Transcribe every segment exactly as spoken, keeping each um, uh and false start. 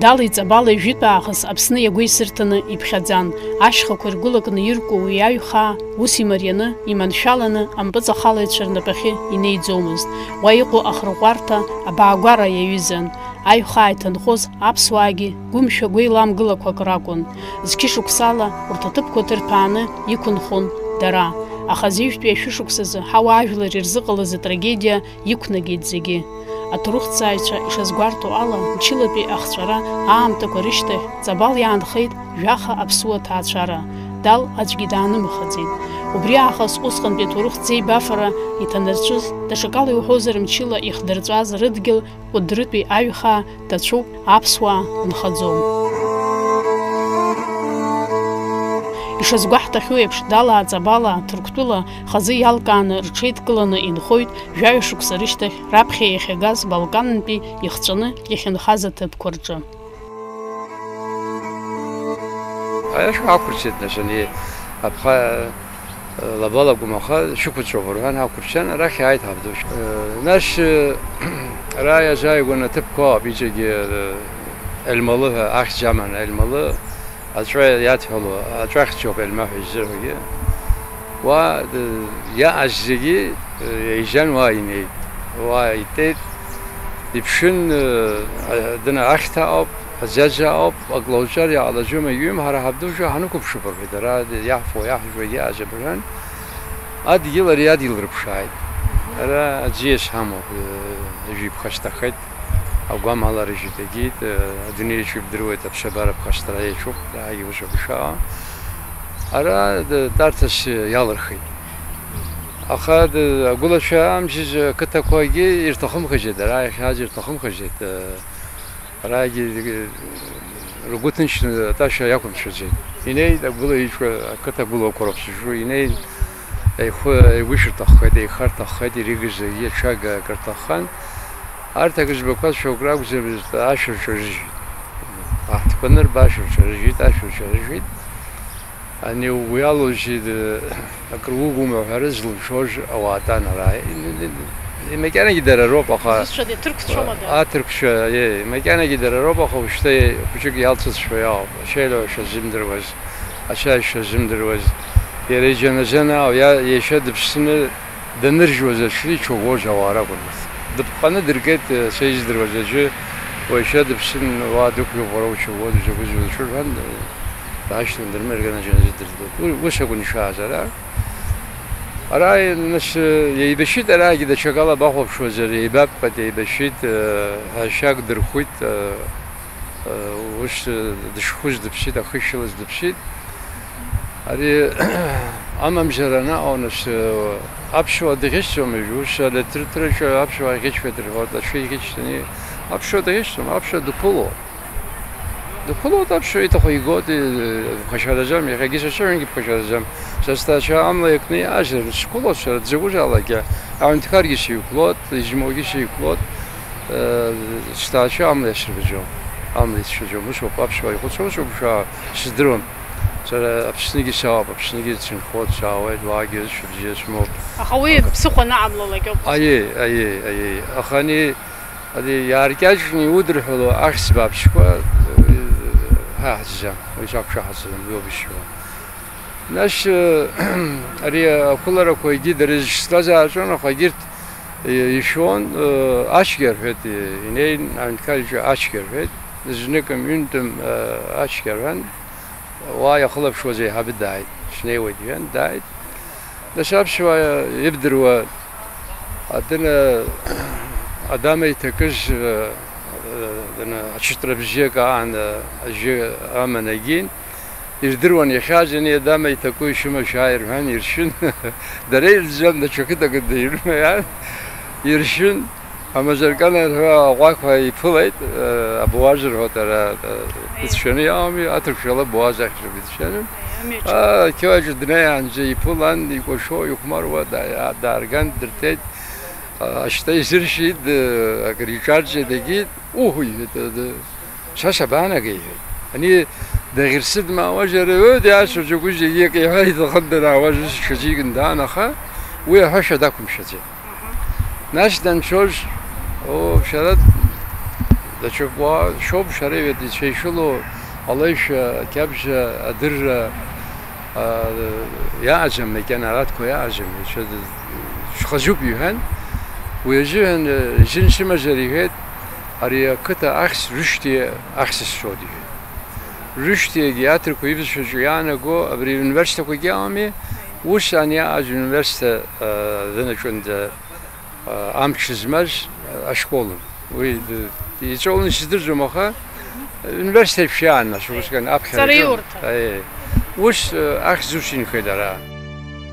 Дала иҵабала ҩажәитә аахыс Аԥсны иагәеисырҭаны иԥхьаӡан, ашьхақәа иргәылакны ирку уи аҩхаа, ус имарианы, иманшәаланы, ампыҵахалаҩцәа рнапахьы инеиӡомызт. Уа иҟоу ахырӷәӷәарҭа абаагәара иаҩызан. Аҩхаа иҭынхоз аԥсуаагьы гәымшәа гәеиламгылақәак ракәын. Зқьышықәсала урҭ аҭыԥқәа ҭырԥааны иқәынхон дара. Аха зежәтәи ашәышықәсазы ҳауаажәлар ирзыҟалаз атрагедиа иқәнагеит зегьы. Аҭоурыхҭҵааҩцәа ишазгәарҭо ала, мчылатәи ахҵәара аамҭақәа рышьҭахь Ҵабал иаанхеит жәаха аԥсуа ҭаацәара, Дал аӡәгьы даанымхаӡеит. Убри аахыс усҟантәи аҭоурыхтә ӡеибафара иҭанарцәыз, даҽакала иуҳәозар, мчыла ихдырҵәаз рыдгьыл Кәыдрытәи аҩхаа дацәоуп, аԥсуаа нхаӡом. Ишазгәаҳҭахьоу еиԥш, Далаа Ҵабалаа Ҭырқәтәыла хазы иалкааны рҽеидкыланы инхоит, жәаҩа шықәса рышьҭахь раԥхьа иахьагаз Балканынтәи ихҵәаны иахьынхаз аҭыԥқәа рҿы. Аиаша ақәырцеит, нас, ани аԥха лабалагәым аха шәықәҵәоуп рҳәан, ҳақәырцан, арахь иааит ҳабду. Нас ара иазааигәан аҭыԥқәа ауп, иҵегьы Ельмалы ҳәа ахьӡ аман, Ельмалы аҵәа иадҳәало, аҵәахьӡоуп Ельма ҳәа иззырҳәогьы. Уа иааз зегьы еизан уа инеит, уа итәеит, иԥшын, дына ахьҭа ауп. Аӡаӡа ауп, ак лауҵар иаалаӡом, егьаҩым, ҳара ҳабдуцәа ҳанықәыԥшып, рҳәеит, ара иаҳфо, иаҳжәуа, иааз абыржәан, адгьыл ари адгьыл рыԥшааит. Ара аӡиас ҳамоуп, э, ажәи ԥхасҭахеит, агәамала рыжьит, егьит, э, адунеиаҿ ибдыруеит, аԥсабара ԥхасҭара иаҿуп, дааигьы ус акәшаауа. Ара, д-, тәарҭас, э, иалырхит. Аха, д-, агәылацәа амчыз, э, қыҭақәагьы ирҭахымхаӡеит, ара иахьааз ирҭахымхаӡеит, э, Арагьы ргәы ҭынчны атәашьа иақәымшәаӡеит. Инеит агәыла иҿы ақыҭа гәылақәа роуп сызҿу, инеит еихәы-, еигәышьарҭаххеит, еихарҭаххеит, ирыгыз зегьы аҽага акыр ҭаххан. Арҭ агыжбақәа шьоук ракәзар, ашәа рҿарыжьит. Аҳҭқәа анырба ашәа рҿарыжьит, ашәа рҿарыжьит. Ани угәы иалоузеи, акыр угума ҳәа рызылшоз ауаа тәан ара. Макьанагьы дара роуп, аха Зусҭцәада, ҭырқәцәоума дара? Аҭырқәцәа, е, макьанагьы дара роуп, аха уажәшьҭа хәыҷык иалҵызшәа иаауп. Ачаи лаҳәа шазымдыруаз, ачаи шазымдыруаз. Иара иџьанаџьанаау, иа-, иашьа дыԥсны даныржьуаз аҽны ичагәоз ауаа ракәын. Дыԥҟаны дыргеит, са издыруаз аӡәы, уашьа дыԥсны уа дықәлоуп, уара учагәоз, закәызеи уцәырҳәан, Дашьҭан дырмырган аџьанаџьа дырдоит. Уи ус акәын ишааз ара. Ара, нас, еибашьит, арагьы даҽакала бахәаԥшуазар, еибабҟьеит, еибашьит, ҳәашьак дырхәит, ус дышхәыз дыԥсит, ахы шьылаз дыԥсит. Ари амамзар анаҟа, нас, аԥсуа дӷьычцәамызт, ус алитератураҿы аԥсуа ӷьычуеит рҳәоит, аҽы иӷьычцәаны, аԥсуа дӷьычцәам, аԥсуа дықәылоуп. Дықәылоит аԥсуа, иҭаху игоит, ԥхашьараӡам, иахьагьы сацәажәонгьы ԥхашьараӡам. Са сҭаацәа амла иакны иаазар, сқәылоит сара, дзакәызаалакгьы, аҳәынҭқаргьы сиқәлоит, измоугьы сиқәлоит, э, сҭаацәа амла иасырбаӡом, амла ицәшәаӡом, усоуп аԥсуаа ихәыцуа, усоуп шәа сыздыруам. Сара Аԥсныгьы саауп, Аԥсныгьы сынхоит, саауеит, уаагьы шәыбзиа смоуп. Аха уи ԥсыхәа анаҟамлалак ауп. Аиеи, аиеи, аиеи. Аха ани Ари иааркьаҿны иудырҳәало ахьӡ бааԥсқәа, уи ҳа ҳаӡӡам, уи сақәшаҳаҭӡам, уи ауп ишшәо. Нас, ари ақәыларақәа егьи дара изышьҭаз ааҵәон, аха егьырҭ ишәон, ачгьа рҳәеит, инеин аҩнқар иҿы ачгьа рҳәеит, знык ҩынтәым ачгьа рҳәан, уа иахылаԥшуаз еиҳабы дааит, снеиуеит иҳәан, дааит. Нас аԥсуаа ибдыруа, адына Адама иҭакыз, э, э, дына, аҽыҵәра бзиак аан, э, ажьы аман агьин, ирдыруан иахьааз ани Адама иҭаку ишымашәаа ирҳәан, иршьын. Дара ирӡәӡәан, даҽа қыҭак дыҩрны иаан, иршьын. Амазаркана рҳәо аҟәақҳәа иԥылеит, э, абуаз рҳәоит ара, э, Аиеи. Ицәшәаны иаауми, аҭырқәшәала буаз ахьӡуп ицәшәаны. Аиеи, амҩаҿы. А, қьоаҿ днеиаанӡа иԥылан, икәашо, ихәмаруа, да-, даарган, дырҭеит. А, ашьҭа изыршьит, э, акыр иҿарҵеит, егьит, уҳ, иҳәеит, э, д-, Са сабаанагеи, иҳәеит. Ани даӷьырсыдмаауазар, ыы, диасуа закәызеи, иак иҳәа иҭахын данаауаз, ус иҽазикын даан, аха уи аҳәашьа дақәымшәаӡеит. Нас данцоз, о, шәара, Даҽакуаа шоуп шәара ицәеишәылоу алеишәа, ақьабжьа, адырра, а, иааӡам, макьана аратәқәа иааӡам, ицәа-, шәхазуп, иҳәан. Уи азыҳәан, э, зын сымазар, иҳәеит, ари ақыҭа ахьӡ Рышьҭиа ахьӡ сҳәоит, иҳәеит. Рышьҭиагьы аҭырқәа ибызшәаҿы иаанаго абри ауниверситетқәагьы ауами, ус ан иааз университет, а, дынаҿында, а, амч змаз, а, ашколын. Уи д-, иҵәылны сыздырӡом, аха университет шәиаан, нас, усҟан аԥхьара. Ҵараиурҭа. Аиеи. Ус, а, ахьӡ ус инхеит ара.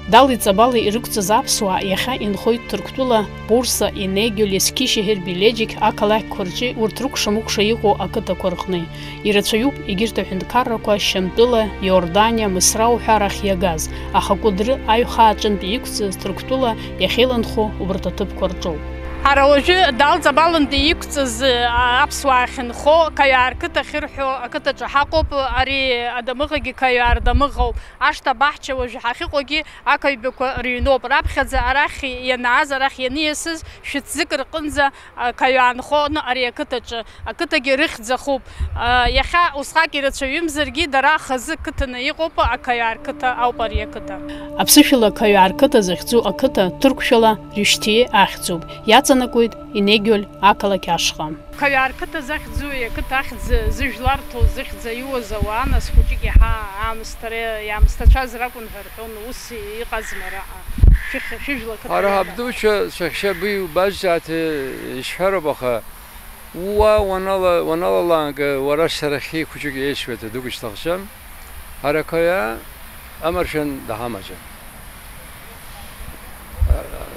Дали Ҵабали ирықәҵаз аԥсуаа иахьа инхоит Ҭырқәтәыла, Бурса, Енегио, Лески, Шьаҳир-Белеџьиқь ақалақьқәа рҿы урҭ рыкәша-мыкәша иҟоу ақыҭақәа рҟны. Ирацәаҩуп егьырҭ аҳәынҭқаррақәа Шьамтәыла, Иорданиа, Мысра уҳәа арахь иагаз, аха Кәыдры аҩхаа аҿынтә иқәҵыз Ҭырқәтәыла иахьеиланхо убарҭ аҭыԥқәа рҿоуп. Ҳара уажәы Дали Ҵабалынтәи иқәҵыз, а, аԥсуаа ахьынхо, Қаҩаа рқыҭа ахьырҳәо ақыҭаҿы ҳаҟоуп. Ари адамыӷагьы Қаҩаа рдамыӷоуп. Ашҭа баҳча уажәы ҳахьыҟоугьы ақаҩбақәа рыҩноуп. Раԥхьаӡа арахь ианааз, арахь ианиасыз шәыҭӡык рҟынӡа, а, Қаҩаа нхоны ари ақыҭаҿы, ақыҭагьы рыхьӡ ахуп. А, иахьа усҟак ирацәаҩымзаргьы, дара хазы қыҭаны иҟоуп, Ақаҩаа рқыҭа ауп ари ақыҭа. Аԥсышәала Қаҩаа рқыҭа захьӡу ақыҭа ҭырқәшәала Рышьҭие ахьӡуп, иаҵанакуеит Енегиоль ақалақь ашҟа. Қаҩаа рқыҭа захьӡу, ақыҭа ахьӡ зыжәларҭоу, зыхьӡ аиуаз ауаа, нас хәыҷык иаҳа аамысҭара иаамысҭацәаз ракәын ҳәа рҳәон, ус иҟазма араҟа, шәыхь-, шәыжәла қыҭа. Ара ҳабдуцәа саҳәшьа быҩ-, базҵааит, ишәҳәароуп, аха уа уанала-, уаналалаанга, уара сара хьи хәыҷык еисуеит, дук ишьҭахьӡам. Ҳара Қаҩаа амаршәан даҳамаӡам.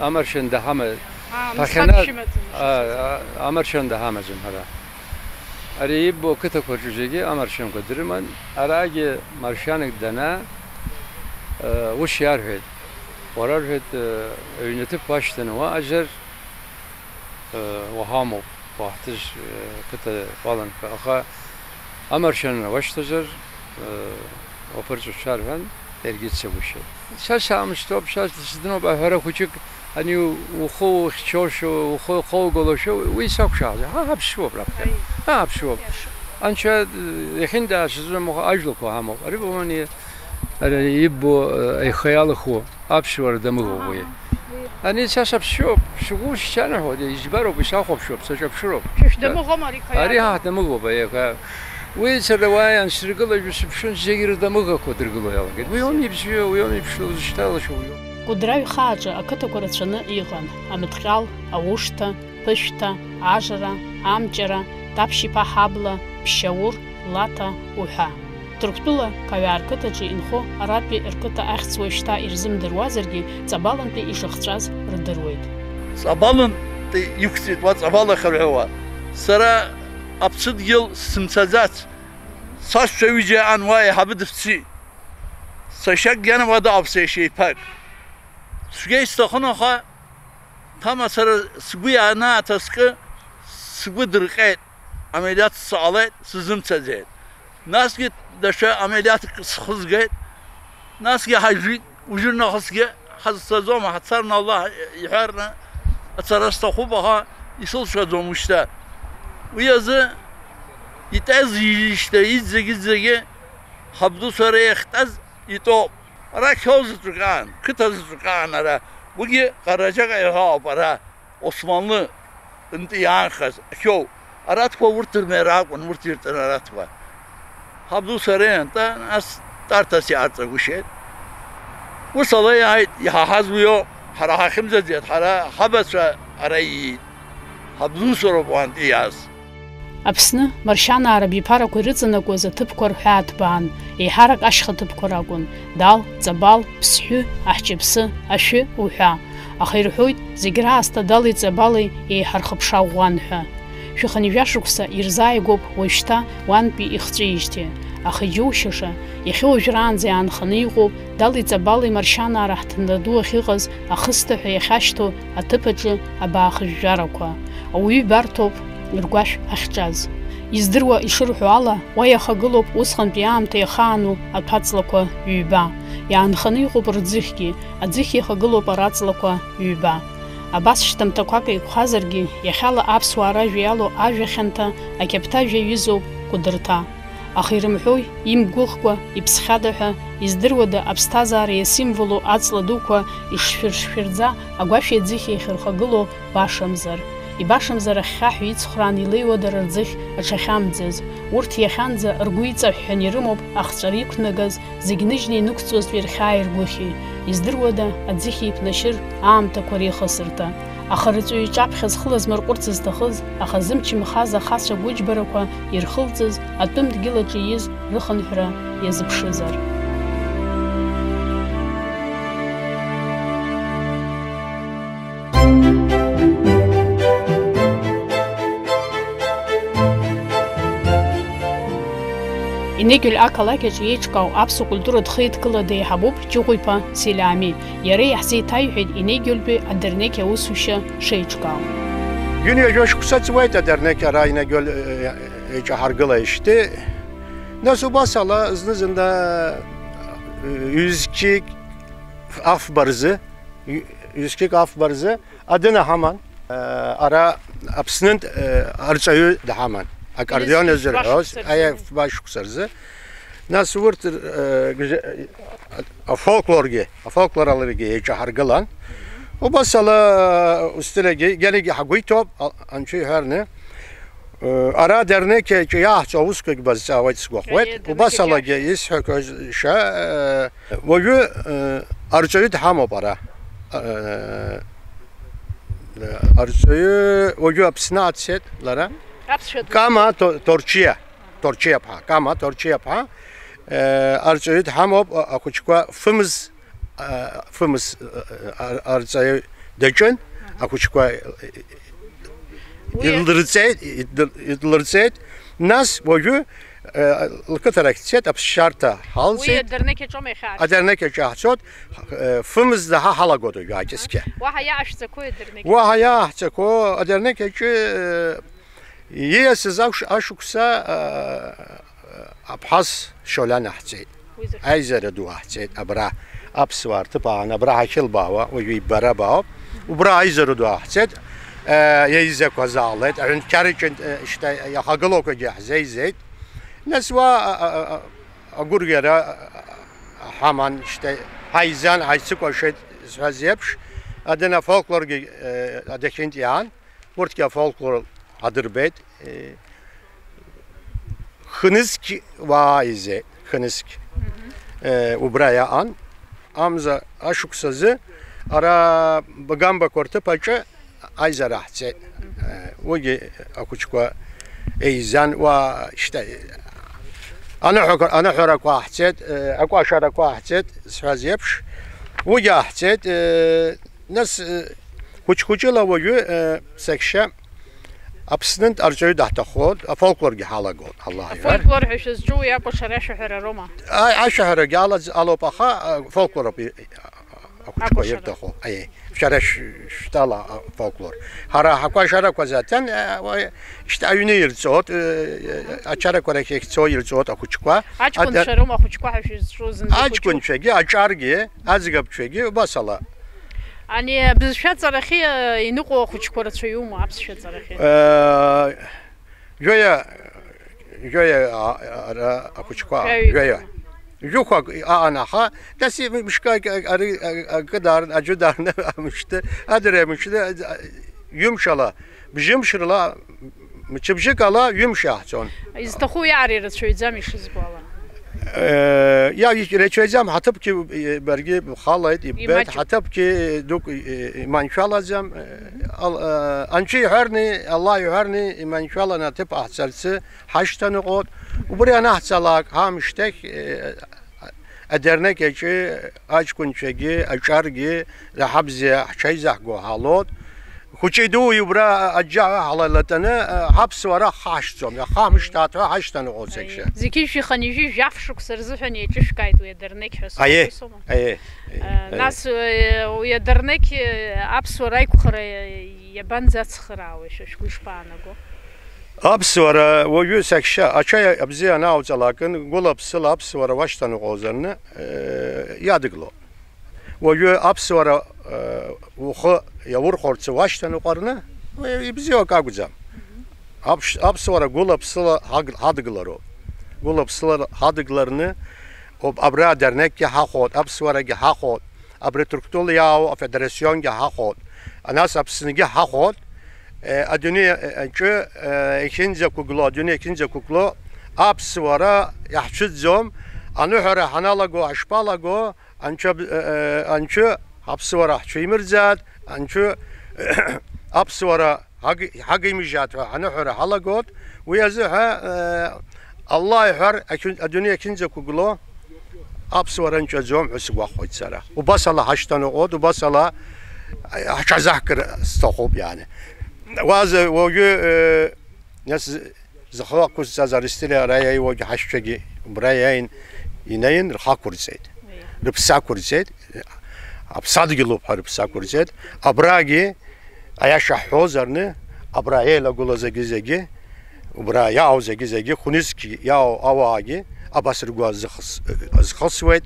Амаршәан даҳама-, Аа, ԥахьанатә, мсхак шәымаӡам, а, а, амаршәан даҳамаӡам ҳара. Ари иббо ақыҭақәа рҿы зегьы амаршәанқәа дрыман. Арагьы маршәанк дана, э, ус иарҳәеит. Уара, рҳәеит, э, аҩнаҭыԥ уашьҭаны уаҟазар, э, уҳамоуп, уаҳҭыз, э, қыҭа уаланха. Аха амаршәан уашьҭазар, э, уаԥырҵәацәа рҳәан, иаргьы дцагәышьеит. Са саамышьҭуп, са сдыноуп аҳәара хәыҷык, ани ухы ухьчошәа, ухы хоугалошәа, уи сақәшаҳаҭ. Ҳа ҳаԥсуоуп раԥхьа. Аи. Ҳа ҳаԥсуоуп. Иаша. Анцәа, э, иахьындаасызым, аха ажәлақәа ҳамоуп. Ари быман, ари иббо, э, аиха иалахәу. Аԥсуара дамыӷоуп уи. Аҳа, уи. Ани са саԥсуоуп, сгәы сҽанаҳәоит, избароуп, исахәаԥшуоуп, саҿаԥшыроуп. Шәышә дамыӷоума ари, Қаҩаа? Ари ҳа ҳдамыӷоуп, аиаха. Уи сара уааин срыгылажьу сыԥшын, зегь рдамыӷақәа дыргыло иалагеит. Уи ауми ибзиоу, уи ауми иԥшӡоу, зышьҭалашьоу уи. Кәыдры аҩхааҿы ақыҭақәа рацәаны иҟан, Амыҭҟьал, Аушҭа, Ԥышәҭа, Ажара, Амҷара, Таԥшьиԥа Ҳабла, Ԥшьаур, Лаҭа уҳәа. Ҭырқәтәыла Қаҩаа рқыҭаҿы инхо аратәи рқыҭа ахьӡ уажәшьҭа ирзымдыруазаргьы, Ҵабалынтәи ишыхҵәаз рдыруеит. Ҵабалынтәи иқәҵит уа Ҵабал ахьырҳәауа. Сара аԥсыдгьыл сымцаӡац. Сашьцәа ҩыџьа аан уа еиҳабы дыԥсит. Сашьак гьанам уа дыҟоуп, сеишьа иԥак. Цәгьа исҭахын, аха Ҭама сара сгәы ианааҭаскы, сгәы дырҟьеит, амелиаҭ саалеит, сзымцаӡеит. Насгьы даҽа амелиаҭк схызгеит, насгьы ҳажәит, уажәы нахысгьы ҳазцаӡом, ҳацарны Аллаҳ иҳәарны ацара сҭахуп, аха исылшаӡом ушьҭа. Уи азы итәаз ижьышьҭа, иҵегь-иҵегьы ҳабду сара иахьтәаз итәоуп. Ара қьоу заҵәык аан, қыҭа заҵәык аан ара. Уигьы Ҟараџьаҟа иҳәаауп ара, Османлы нтәи иаанхаз ақьоу. Аратәқәа урҭ рмер акәын, урҭ иртын аратәқәа. Ҳабду сара ианта, нас Тәарҭас иаарҵагәышьеит. Ус ала иааит, иҳаҳаз уиоуп, ҳара ҳахьымӡаӡеит, ҳара ҳабацәа ара иит. Ҳабду сароуп уантәи иааз. Аԥсны, маршьанаа рабиԥарақәа ирыҵанакуаз аҭыԥқәа рҳәаа ҭбаан, еиҳарак ашьха ҭыԥқәа ракәын, Дал, Ҵабал, Ԥсҳәы, Аҳҷаԥсы, Ашәы уҳәа. Аха ирҳәоит, зегь раасҭа Дали Ҵабали еиҳа рхыԥша ӷәӷәан ҳәа. Шәаханижәа шықәса ирзааигәоуп уажәшьҭа уантәи ихҵәеижьҭеи. Аха иџьоушьаша, иахьа уажәраанӡа иаанханы иҟоуп Дали Ҵабали маршьанаа раҳҭнра ду ахьыҟаз ахысҭа ҳәа иахьашьҭоу аҭыԥ аҿы абаа хыжәжәарақәа, ауаҩы ибарҭоуп ргәашә ахьҿаз. Издыруа ишырҳәо ала, уа иахагылоуп усҟантәи аамҭа иахаану аҭәаҵлақәа ҩба. Иаанханы иҟоуп рӡыхьгьы, аӡыхь иахагылоуп араҵлақәа ҩба. Абас шьҭамҭақәак еиқәхазаргьы, иахьала аԥсуаа ражәа иалоу ажәа хьанҭа ақьаԥҭажәа иҩызоуп Кәыдырҭа. Аха ирымҳәои, имгәыӷкәа, иԥсхьада ҳәа, издыруада аԥсҭазаара иасимволу аҵла дуқәа ишшәыршәшәырӡа агәашәи аӡыхьи ахьырхагылоу башамзар? Ибашамзар ахьхьаҳәа ицхраан илеиуа дара рӡыхь аҽахьамӡаз? Урҭ иахьанӡа ргәы иҵаҳәҳәаны ирымоуп ахҵәара иқәнагаз, зегь ныжьны инықәҵуазтәи рхьааи ргәыхьи. Издыруада, аӡыхь еиԥнашьыр аамҭақәа реихысырҭа? Аха рҵаҩы иҿаԥхьа зхы лазмырҟәырц зҭахыз, аха зымч имхаз ахацәа гәыџьбарақәа ирхылҵыз, атәым дгьыл аҿы ииз рыхынҳәра иазыԥшызар? Инегьуль ақалақь аҿы еиҿкаау аԥсуа культуратә хеидкыла деиҳабуп Ҷыӷәа-иԥа Селиами. Иара иаҳзеиҭаиҳәеит инегьультәи адернеқь аусушьа шеиҿкаау. Ҩынҩажәа шықәса ҵуеит адернеқь ара инегьуль, э, еиҿаҳаргылеижьҭеи. Нас убас ала зны-зынла, э, ҩ-зқьык афба рзы, ҩ-, ҩ-зқьык афба рзы адына ҳаман, э, ара Аԥснынтә, э, арҵаҩы даҳаман, акордион азырҳәоз, фба шықәса рзы. Нас урҭ, э, гыжьа-, афолклоргьы, афолклораларгьы еиҿаҳаргылан. Убас ала устырагьы, гьарагьы ҳагәы иҭоуп, а-, анцәа иҳәарны. Э, ара адернеқь аҿы иааҳҵо аусқәагь базҵаауеит сгәахәуеит. Аиеи, убас адернеқь алагьы иаҳ- исҳәақәаз ша, э, уажәы, э, арҵаҩы дҳамоуп ара. Э, арҵаҩы уажәы Аԥсны ацеит лара. Аԥсшәа ду- Кама То-, Торчиа, Торчиа ԥҳа, Кама Торчиа ԥҳа, э, арҵаҩы дҳамоуп, а-, ахәыҷқәа фымз, а, фымз, а, а, арҵаҩы даҿын, аха, ахәыҷқәа, э, уи илырҵеит, идыр-, идлырҵеит. Нас уажәы, э, лқыҭарахь дцеит, аԥсшьарҭа уи ҳалҵит. Адернеқь аҿоума иахьа? Адернеқь аҿы ҳцоит, э, фымз даҳа ҳалагоит уажәы аҷысқьа. Уаҳа иаҳшәҵақәоу адернеқь? Уаҳа иаҳцақәоу адернеқь аҿы, э, ииасыз ашә-, ашықәса, э, Аԥҳас Шьолян аҳҵеит. Уи зырҳәоз. Аизара ду аҳҵеит абра. Аԥсуаа рҭыԥ аан, абра ҳахьылбаауа, уажәы иббара баауп. Убра аизара ду аҳҵеит. Э, еизақәа залеит. Аҳәынҭқарраҿы, э, шьҭа иахагылоуқәагьы ҳзеизеит. Нас уа, а, а, а, агәырӷьара, а, а, ҳаман, шьҭа ҳаизан, ҳаицыкәашеит зҳәаз еиԥш, адын афолклоргьы, э, адәахьынтә иаан. Урҭгьы афолклор адырбеит. Е, хынызқь уаа изеит, хынызқь. Мгм. Е, убра иаан. Амза ашықәсазы ара Багамбақәа рҭыԥ аҿы аизара ҳцеит. Е, уигьы ахәыҷқәа еизан, уа шьҭа-, аныҳәақәа, аныҳәарақәа ҳцеит, е, акәашарақәа ҳцеит, сҳәаз еиԥш, уигьы аҳцеит, е, Нас, э, хәыҷ-хәыҷыла уажәы, э, сахьшьа Аԥснынтә арҵаҩы даҳҭаххоит, афолклоргьы ҳалагоит, Аллаҳ иҳәар. Афольклор ҳәа шәызҿу уи акәашара ашәаҳәара роума? А-, ашәаҳәарагьы алаӡ-, алоуп, аха, а, фолклороуп и-, и-, ахәыҷқәа акәашара ирҭаху. Аиеи, шәара ш-, шәтәала, а, фолклор. Ҳара ҳакәашарақәа заҭан, а, уа, шьҭа аҩны ирҵоит, э, э, ачарақәа рахь иахьцо ирҵоит ахәыҷқәа. Аҷкәынцәа Ада- роума ахәыҷқәа ҳәа шәызҿу зынӡа хәыҷуп? Аҷкәынцәагьы, аҿаргьы, аӡӷабцәагьы, убас ала. Ани абызшәа аҵарахьы, э, иныҟәо ахәыҷқәа рацәаҩума аԥсшәа аҵарахьы? Э, жәаҩа, жәаҩа, а, ара ахәыҷқәа, жәаҩа. Жәаҩа. Жәохәак аан, аха, дас мышкы ак-, ак-, ари, а-, акы даарын, аӡәы даарын, амышьҭы, адырҩа амышьҭы, а, ҩымш ала, бжьымш рыла, Мчыбжьык ала ҩымш иаҳҵон. Изҭаху иаара ирацәаҩӡам ишызбо ала. Э, иа-, ирацәаҩӡам, ҳаҭыԥгьы, э, баргьы бхалеит, иббеит, имаҷуп. Ҳаҭыԥгьы дук, э, иманшәалаӡам, э, ал-, э, анцәа иҳәарни, Аллаҳ иҳәарни, иманшәаланы аҭыԥ ҟаҳҵарцы ҳашьҭан ыҟоуп. Убри анаҳҵалак, ҳамышьҭахь, э, Адернеқь аҿы аҷкәынцәагьы, аҿаргьы, раҳа бзиа ҳҽеизаҳго ҳалоит. Хәыҷи дуи убра аџьа ҳалалатаны, ҳаԥсуара ҳхашҭӡом, иаха ҳмышьҭааит ҳәа ҳашьҭаныҟәоит сахьшьа. Зқьи жәшәи хынҩажәи жәаф шықәса рзыҳәан еиҿышәкааит уи адернеқь ҳәа. Аиеи, сҳәоит, усоума? Аиеи, аиеи, Э, аиеи. Нас, э, уи адернеқь, э, аԥсуара аиқәхара иабанӡацхраауеи, шәа шәгәы ишԥаанаго? Аԥсуара уажәы сахьшьа, ачаи абзиа анааоҵалакын, гәыла-ԥсыла аԥсуара уашьҭаныҟәозарны, э, иадыгыло. Уажәы аԥсуара ухы иаурхәарц уашьҭан уҟарны, уи ибзиоу акы акәӡам. Аԥш-, аԥсуара гәыла-ԥсыла ҳаг-, ҳадгылароуп. Гәыла-ԥсыла ҳадгыларны, аб-, абра адернекгьы ҳахәот, аԥсуарагьы ҳахәот, абри Ҭырқәтәыла иаау афедерационгьы ҳахәот, нас Аԥсныгьы ҳахәот, э, адунеи, э, аҿы, э, иахьынӡақәыгло, адунеи иахьынӡақәыгло, аԥсуара иаҳцәыӡӡом, аныҳәара ҳаналаго, ҳашԥалаго, Анцәа, э, э, анцәа аԥсуара ҳцәимырӡааит, анцәа аԥсуара ҳаг-, ҳагимыжьааит ҳәа аныҳәара ҳалагот, уи азы ҳәа, э, Аллаҳ иҳәар, ахьын-, адунеи ахьынӡақәыгло, аԥсуара нҵәаӡом ҳәа сгәахәуеит сара. Убас ала ҳашьҭаныҟәот, убас ала, э, ҳҽазаҳкыр сҭахуп, иани. Уазы уажәы, э, нас Зхы ақәызҵаз Аристелиа ара иааиуагь ҳашьцәагьы убра иааин, инаин рхы ақәырҵеит, рыԥсы ақәырҵеит, аԥсадгьылуп ҳәа рыԥсы ақәырҵеит, абрагьы, аиаша ҳҳәозарны, абра еилагылоу зегьы-зегьы, убра иаау зегьы-зегьы, хәнызқь иаау ауаагьы абас ргәы азыхс-, азхысуеит,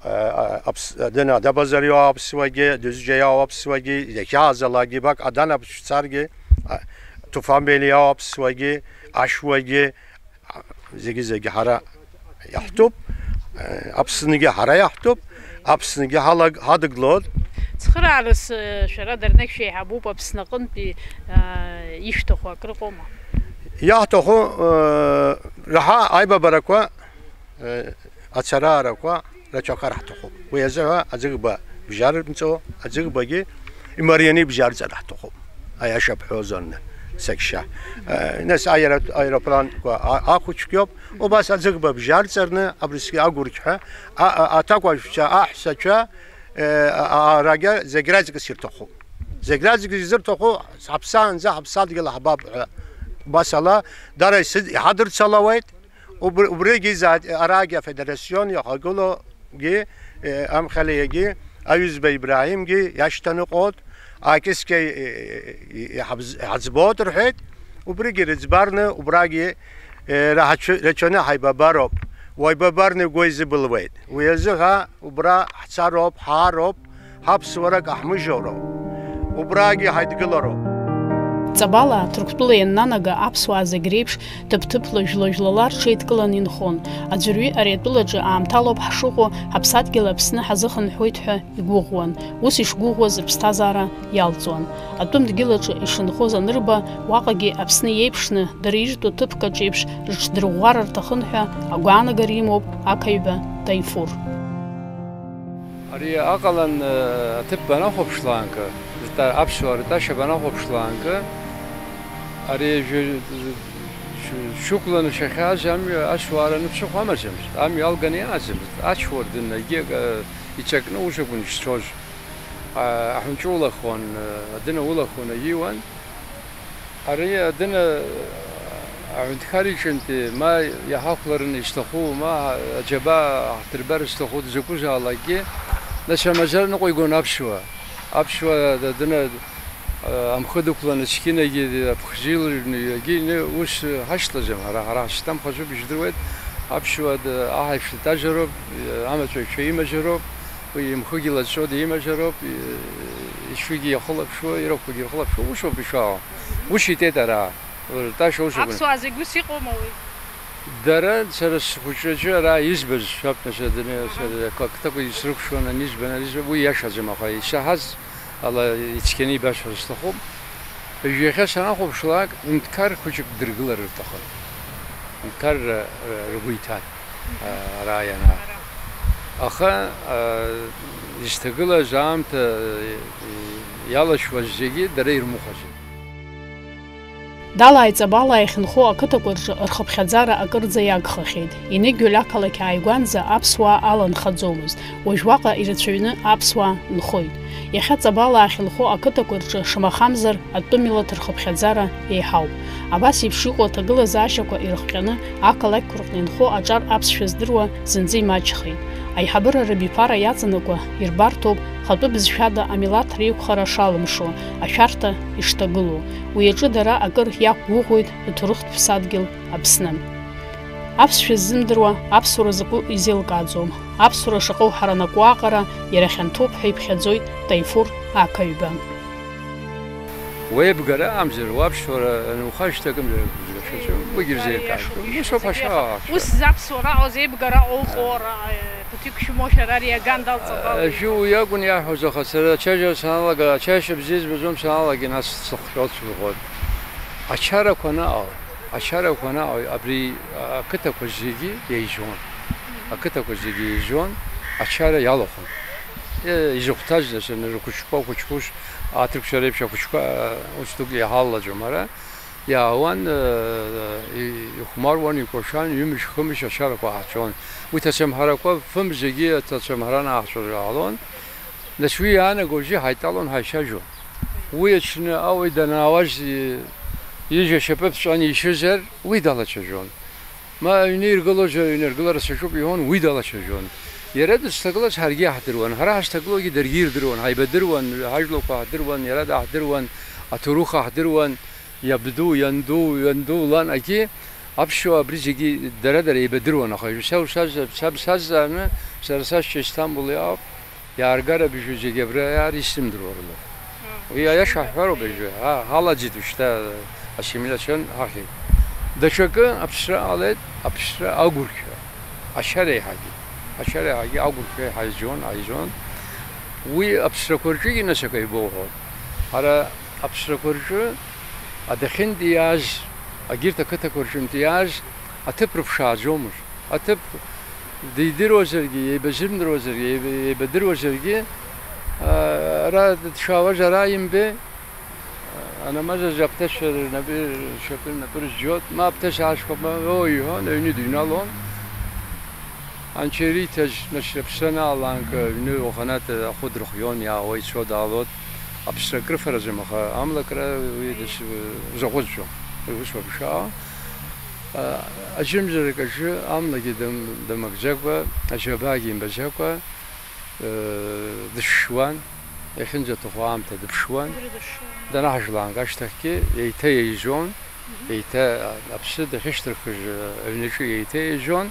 а, а, аԥс-, адына адабазар иоу аԥсуагьы, дызџьа иоу аԥсуагьы, иахьаазалакгьы бак адан аԥсшәцаргьы, а, Ҭуфан-Бели иоу аԥсуагьы, ашәуагьы, а, зегьы-зегьы ҳара иаҳтәуп, а, Аԥсныгьы ҳара иаҳтәуп, Аԥсныгьы ҳалаг-, ҳадыглоит. Цхыраарас, э, шәара дырнак шәеиҳабуп Аԥсны аҟынтәи, э, ишәҭаху акрыҟоума? Иаҳҭаху, э, раҳа аибабарақәа ацараарақәа рацәахар ҳҭахуп. Уи азыҳәа аӡыӷба бжьарымҵо, аӡыӷбагьы имарианы ибжьарҵар ҳҭахуп. Аиаша бҳәозарны, сагьшьа. Э, нас аеро-, аеропланқәа а-, ахәыҷқәоуп. Убас аӡыӷба бжьарҵарны, абрысгьы агәырқьҳәа, а-, а-, аҭакәажәцәа, аҳәсацәа, э, а-, а-, арагьы зегь раҵкыс ирҭахуп. Зегь раҵкыс изырҭаху, ҳаԥсаанӡа ҳаԥсадгьыл ҳбап ҳәа. Убас ала, дара исыд-, иҳадырцалауеит. Убр-, убригьы изааит, арагьы афедерацион иахагылоугьы, э, амхалиагьы, аҩызба Ибраҳимгьы иашьҭаныҟәот, акьыскьа, э, э, иҳабз-, иҳаӡбот рҳәеит, убригьы рыӡбарны, убрагьы, э, раҳацәы-, рацәаны ҳаибабароуп, уаибабарны угәы изыбылуеит. Уи азыҳәа убра ҳцароуп, ҳаароуп, ҳаԥсуара каҳмыжьоуроуп, убрагьы ҳаидгылароуп. Ҵабалаа Ҭырқәтәыла ианнанага аԥсуаа зегь реиԥш ҭыԥ-ҭыԥла, жәла-жәлала рҽеидкыланы инхон. Аӡәырҩы ари атәылаҿы аамҭалоуп ҳшыҟоу, ҳаԥсадгьыл Аԥсны ҳазыхынҳәуеит ҳәа игәыӷуан. Ус ишгәыӷуаз рыԥсҭазаара иалҵуан. Атәым дгьылаҿы ишынхоз анырба, уаҟагьы Аԥсны иеиԥшны, дара иртәу ҭыԥк аҿеиԥш рыҽдырӷәӷәар рҭахын ҳәа агәаанагара имоуп ақаҩба Таифур. Ари аҟалан, э, аҭыԥ банахәаԥшлаанкы, рта-, аԥсуаа ртәашьа банахәаԥшлаанкы, ари жәы-, шә-, шәықәланы шәахьааз амҩа аԥсуаа раны ԥсыхәа амаӡамызт. Амҩа алганы иааӡамызт. Ачуардын, егьи, э, иҵакны ус акәын ишцоз. А-, аҳәынҵәа улахон, э, адына улахон, аиуан. Ари адына аҳәынҭқар иҿынтәи ма иҳахәлараны ишҭаху, ма аџьабаа ҳдырбар зҭаху закәызаалакгьы, нас амазар ныҟәигон аԥсуаа. Аԥсуаа адына, а, амхы дықәланы цқьынагьы аԥхӡы илырҩны ҩагьы ины ус ҳашьҭаӡам ҳара, ҳара ҳшьҭамхаӡоуп, ижәдыруеит. Аԥсуаа д-, аҳаишьа дтәазароуп, амаҵуҩцәа имазароуп, уи имхыгьы лаҵәо димазароуп, и-, ишәыгьы иахылаԥшуа, ирахәгьы ирхылаԥшуа, усоуп ишаауа. Ус итәеит ара, ртәашьа ус акәын. Аԥсуаа зегь ус иҟоума уи? Дара, сара схәыҷраҿы ара избаз, шәаб, нас, адунеи, сара ақыҭақәа исрыкәшон, анизба, анизба, уи иашаӡам, аха исаҳаз ала ицқьаны ибасҳәар сҭахуп. Уажә иахьа санахәаԥшлак, ҳәынҭқар хәыҷык дыргылар рҭахын. Ҳәынҭқарра, р-, ргәы иҭан, а, ара ианаа. Аха, а, изҭагылаз аамҭа, и-, и-, иалашәуаз зегьы дара ирмыхәаӡеит. Далааи Ҵабалаа иахьынхо ақыҭақәа рҿы рхыԥхьаӡара акырӡа иагхахьеит. Енегиуль ақалақь ааигәанӡа аԥсуаа ала нхаӡомызт. Уажә уаҟа ирацәаҩны аԥсуаа нхоит. Иахьа Ҵабалаа ахьынхо ақыҭақәа рҿы, шамахамзар, атәым милаҭ рхыԥхьаӡара еиҳауп. Абас еиԥш иҟоу аҭагылазаашьақәа ирыхҟьаны, ақалақьқәа рҟны инхо аҿар аԥсшәа здыруа зынӡа имаҷхеит. Аиҳабыра рабиԥара иаҵанакуа ирбарҭоуп, хатәы бызшәада амилаҭ реиқәхара шалымшо, ашәарҭа ишҭагылоу. Уи аҿы дара акыр иақәгәыӷуеит иҭоурыхтә ԥсадгьыл Аԥсны. Аԥсшәа ззымдыруа аԥсуара закәу изеилкааӡом. Аԥсуара шаҟа уҳаранакуа аҟара иара хьанҭоуп ҳәа иԥхьаӡоит Таифур Ақаҩба. Уеибгара амзар, уаԥсуара анухашҭа акымзар, уигьы рзеилкаашьоит. Ус ауп ашьа аахшәа. Ус заԥсуара аҟаз еибгара уҟоура, ԥыҭҩык шәымоушәа ара ари аганда алҵатәала. Ажәы уи акәын иаҳәоз, аха сара ачаиара саналага, ачаиашьа бзиа збаӡом саналагеит, нас сыхҟьоит сгәыӷуан. Ачарақәа анаҟала, ачарақәа анаҟала, абри ақыҭақәа зегьы еизон. Ақыҭақәа зегьы еизон, ачара иалахәын. Е, изыхәҭаз, нас, рхәыҷқәа, хәыҷқәа ус, аҭырқәцәа реиԥш ахәыҷқәа, ус дук иаҳаллаӡом ара. Иаауан, э, и-, ихәмаруан, икәашан, ҩымш-хымш ачарақәа ааҳҵәон. Уи ҭацамҳарақәа, фымш зегьы аҭацамҳара анааҳҵәоз иаалон. Нас уи иаанаго бжьы ҳаиҭалон, ҳаицәажәон. Уи аҽны ауаҩ данаауаз, и-, ижә ашьапы ԥҵәан ишьызар, уи далацәажәон. Ма аҩны иргылозар, аҩны аргылара саҿуп иҳәон, уи далацәажәон. Иара дызҭагылаз ҳаргьы иаҳдыруан, ҳара ҳазҭагылоугьы даргьы ирдыруан, ҳаибадыруан, ҳажәлақәа ҳдыруан, иара даҳдыруан, аҭоурых аҳдыруан. Иабду, ианду, ианду лан агьы аԥсуаа абри зегьы дара-дара еибадыруан, аха са усаз-, са бсазҵааны, сара сашьцәа Истамбул иаауп, иааргар абыжьҩы зегьы абра иаар исзымдыруа рылоуп. Уи аиаша ҳҳәароуп, абыжьҩы, ҳа, ҳалаӡит ушьҭа, ассимилиацион ҳахьит. Даҽакы аԥсра ҟалеит, аԥсра агәырқьҳәа, ачара еиҳагьы, ачара еиҳагьы агәырқьҳәа ҳаизон, ҳаизон. Уи аԥсрақәа рҿы инасык аибоуҳәо. Ҳара аԥсрақәа рҿы адәахьынтә иааз, агьырҭ ақыҭақәа рҿынтә иааз аҭыԥ рыԥшааӡомызт. Аҭыԥ дидыруазаргьы, еибазымдыруазаргьы, еиб-, еибадыруазаргьы, а, ара дшаауаз ара имбеи, анамазаз аԥҭа шәа рнапы, шәапы рнапы рызџьот, ма аԥҭа саашәхәап, ма, оо, иҳәон, аҩны дыҩналон. Анцәа ириҭаз, нас, аԥсра анааланк, аҩны уаханатә ахәы дырхион, иаауа ицо даалот. Аԥсра акрыфаразым, аха амлакра уи дас-, узаҟәызӡом. Уи усоуп ишаауа. А, аӡәымзарак аҿы амлагьы дам-, дамакӡакәа, аџьабаагьы имбаӡакәа, э, дышшуан, иахьынӡаҭаху аамҭа дыԥшуан. Дрыдышшуан. Данаҳжлаанк ашьҭахьгьы еиҭа еизон, мгм, еиҭа, а, аԥсы дахьышьҭырхыз, э, аҩнаҿы еиҭа еизон.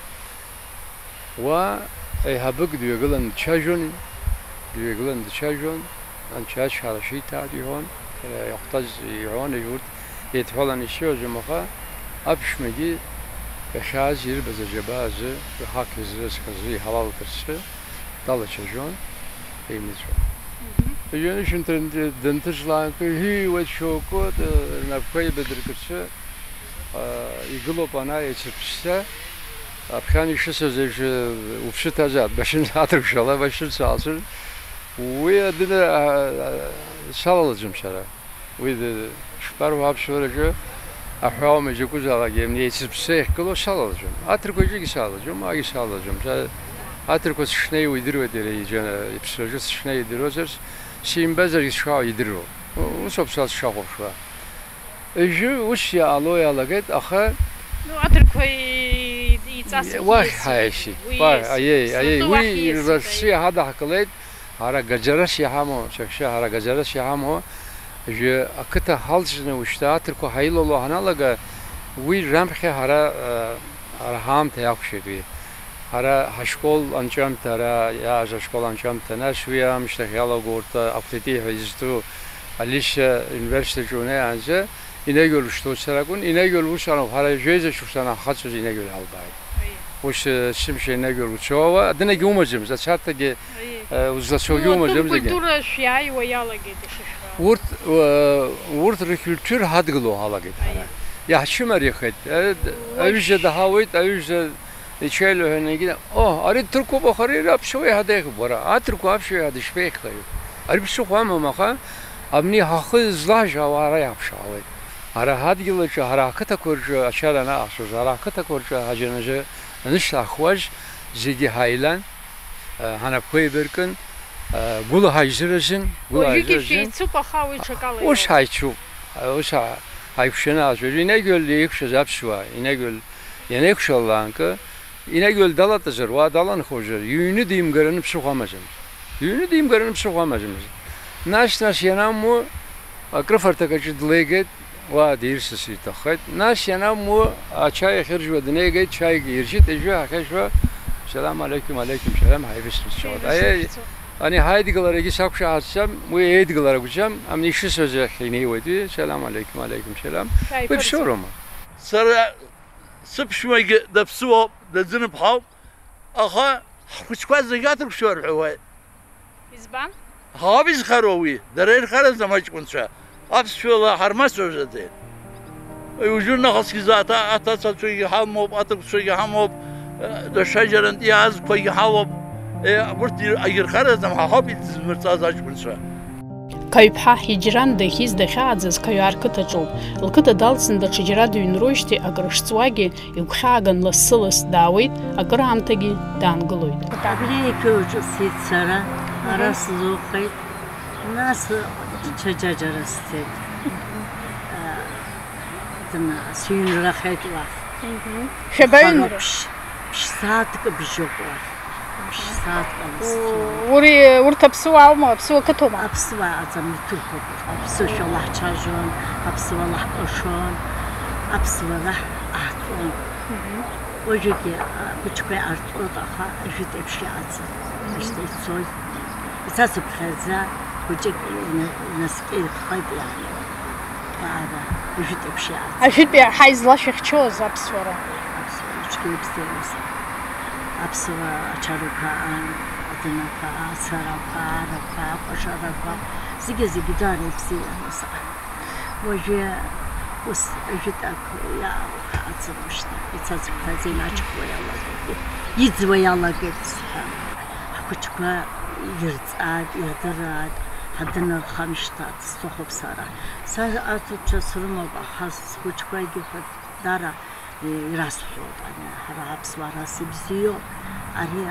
Уа еиҳабык дҩагылан дцәажәон, дҩагылан дцәажәон, анцәа ачҳара шиҭааит иҳәон, иара иахәҭаз иҳәон, урҭ еидҳәаланы исҳәозом, аха аԥшәмагьы иахьааз ирбаз аџьабаа азы, иҳақь изы, зхазы, иҳалалкырцы далацәажәон, еимыцәо. Мгм. Ҩынҩажәи хәынҭра данҭыҵлак, иҩуеит шьоукы, рнапқәа еибадыркырцы, а, игылоуп ана еицырԥсса, аԥхьан ишысыз еиԥш, уԥсы ҭазаап, башьынҵа аҭырқәшәала, башьынҵа алҵыр. Уи адәы, а, а, салалаӡом сара. Уи д-, шԥарҳәо, аԥсуараҿы аҳәааума изакәызаалак, еицырԥсса иахьгылоу салалаӡом. Аҭырқәа аҿгьы салалаӡом, агьы салалаӡом. Са аҭырқәа сышнеиуа идыруеит иара иџьана-, иԥсраҿы сышнеиуа идыруазарц, симбазаргьы сшаауа идыруоуп. Усоуп са сшахәаԥшуа. Ижәы ус иаало иалагеит, аха Ну, аҭырқәа и-, иҵасит, уахь ииасит. Ҳаиасит. Уи уахь, ииасит. Аиеи, аиеи, Сынтәа уи уахь ииасит, рацәа аиеи. Иаҳа даҳкылеит, ҳара гаӡарас иҳамоу, саҳәшьа, ҳара гаӡарас иҳамоу, ижәы ақыҭа ҳалҵны ушьҭа аҭырқәа ҳаилало ҳаналага, уи раԥхьа ҳара, э, ҳара ҳаамҭа иақәшәеит уи. Ҳара ҳашкол анҵәамҭа, ара иааз ашкол анҵәамҭа, нас уи аамышьҭахь иалаго урҭ Аҟәтәи ҳәа изҿу Алиса университет аҿы унеиаанӡа, Инагьы лышьҭоуцар акәын, инагьы лус ала, ҳара жәеиза шықәса ҳахьцоз инагьы ҳалбааит. Аиеи. Ус, э, сымшьа инагьы луцоуа, адынагьы умаӡамызт, ацарҭагьы, Аиеи. Э, узлацогьы Ну, атәым умаӡамызт, зегьы. Культура шәиааиуа иалагеит ишышәҳәа. Урҭ, э, урҭ ркультура ҳадгыло ҳалагеит ҳара. Аиеи. Иаҳчымариахеит. Э, д-, Уашь. Аҩыза даҳауеит, аҩыза Ичаило ҳәа инагьы, о, ари ҭырқәуп, аха ари аԥсуа иаҳа деиӷьуп, уара, аҭырқәа аԥсуа иаҳа дышԥеиӷьхари? Ари ԥсыхәа амам, аха абни ҳахы злажьу ауаа ара иаҳԥшаауеит. Ара ҳадгьыл аҿы, ҳара ҳқыҭақәа рҿы ачара анаҟаҳҵоз, ҳара ҳқыҭақәа рҿы ҳаџьанажы анышьҭаҳхуаз, зегьы ҳаилан, ҳанапқәа еибаркын, гәыла ҳаизыразын, гәыла Уажәыгьы ҳаизыразын. Шәеицуп, аха уи ҽакала Ус иоуп. Ҳаицуп, ус ҳа-, ҳаиқәшәаны ҳаацәажәеит. Инагьы еиқәшәаз аԥсуаа, инагьы Ианеиқәшәалак аанкы, инагьы далатәазар, уа даланхозар, иҩны димгараны ԥсыхәа амаӡамызт. Иҩны димгараны ԥсыхәа амаӡамызт. Нас, нас ианамуа, акрыфарҭак аҿы длеигеит, Уа дирсыс ирҭаххеит. Нас ианаму ачаи ахьыржәуа днеигеит, чаик иржьит, ижәы ҳахьашәа, салам алеқьум, алеқьум салам, ҳаибысҭа сцоит. Аиеи, ани ҳаидгыларагьы сақәшаҳаҭӡам, уи еидгылара акәӡам, амни ишысҳәаз ахь инеиуеит, уи, салам алеқьум, алеқьум салам. Уи ԥсуроума? Сара сыԥшәмагьы даԥсуоуп, дазынаԥхауп, аха ҳхәыҷқәа зегь аҭырқәшәа рҳәауеит. Избан? Ҳауп изхароу уи, дара ирхараӡам аҷкәынцәа, аԥсшәала ҳармацәажәаӡеит. Уажәы нахысгьы зааҭа аҭацацәагьы ҳамоуп, аҭакәцәагьы ҳамоуп, э, даҽаџьарантә иаазқәагьы ҳауп. Э, урҭ ир-, ирхараӡам, ҳа ҳауп идызмырҵаз аҷкәынцәа. Қаҩԥҳа ҳиџьран дахьиз дахьааӡаз Қаҩаа рқыҭаҿоуп. Лқыҭа далҵны даҽаџьара дыҩныроижьҭеи акрышҵуагьы, игәхьааган лассы-ласс даауеит, акыраамҭагьы даангылоит. Абри иқьоуҿы сцеит сара, ара сзухеит, нас ҽаџьаџьара сцеит. Дна-, сыҩнрахеит уахь. Шәабаҩнра? Ԥш-, ԥшь-сааҭк бжьоуп уахь. Ԥшь-сааҭк ала сцеит. Ури, урҭ аԥсуааума, аԥсуа қыҭоума? Аԥсуаа аӡам, иҭырқәоуп. Аԥсышәала ҳцәажәон, аԥсуала ҳкәашон, аԥсуара ҳаҳҵон. Уажәгьы ахәыҷқәа иҟарҵоит, аха ажәытә еиԥш иҟаӡам. Ашьҭа ицоит. Ицацыԥхьаӡа хәыҷык ина-, инаскьеит, иаҳа. Ара, ажәытә еиԥш иҟаӡам. Ажәытә иаҳа излашәыхьчоз аԥсуара. Аԥсуара ицәгьоу ибзиамызт. Аԥсуа ачарақәа, а-, адунақәа, ацарақәа, арақәа, акәашарақәа, зегьы-зегьы даара ибзиамызт. Уажәы ус ажәытә акы иаауа аӡырмышьҭа, ицацыԥхьаӡа инаҷкуа иалагеит, иӡуа иалагеит сҳәан. Ҳхәыҷқәа ирҵааит, ирдырааит, ҳадәы нархамышьҭааит сҭахуп сара. Са аҭаацәа срымоуп, аха схәыҷқәагьы ҳәа дара ирасҳәоит, ани, ҳара аԥсуаа рас ибзиоуп, ари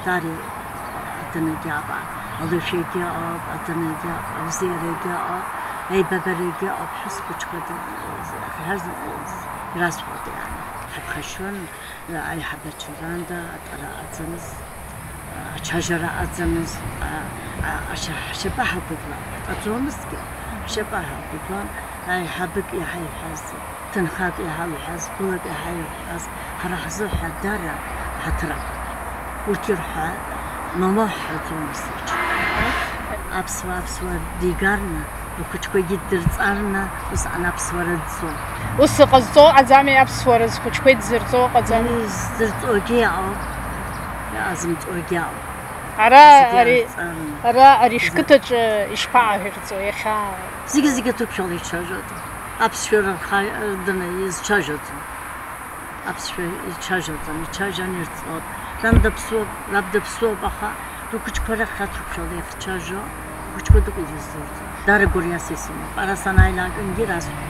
даара адунеигьы аҟа, алашәагьы ауп, адунеигьы аҟа, абзиарагьы ауп, аибабарагьы ауп ҳәа схәыҷқәа ирасҳәоит, иани, ҳаԥхашьон. Аиҳабацәа ранда атәара аӡамызт, ачажара аӡамызт, а, а, ашьа-, ҳшьапы ҳақәыблан, ҳҟаҵомызҭгьы, ҳшьапы ҳақәыблан, аиҳабык иаҳа иҳәаз, ҭынхак иаҳа иҳәаз, гәылак иаҳа иҳәаз, ҳара ҳзыҳәа дара ҳаҭыр акәын. Урҭ ирҳәа, мамоу ҳҳәаӡомызт. Аԥсуа, аԥсуа дигарны, Ахәыҷқәагьы ддырҵарны, усҟан аԥсуара дцон. Ус ҟазҵо ыҟаӡами, аԥсуара зхәыҷқәеи дзырҵо ыҟаӡами? Ии, здырҵогьы иаауп, иаазымҵуагьы иаауп. Ара, зегьы ари, аарҵарны. Ара ари шәқыҭаҿы ишԥаажәырҵо иахьа? Зегьы-зегьы аҭырқәшәала ицәажәоит. Аԥсшәа рынхаҩ, даны изцәажәаӡом. Аԥсшәа ицәажәаӡом, ицәажәан ирҵоит. Ран даԥсуоуп, раб даԥсуоуп, аха рхәыҷқәа рахь аҭырқәшәала иахьцәажәо, ахәыҷқәа дыҟоу ирыздырӡом. Дара гәырҩас исымоуп. Ара санааилак, егьи расҳәоит.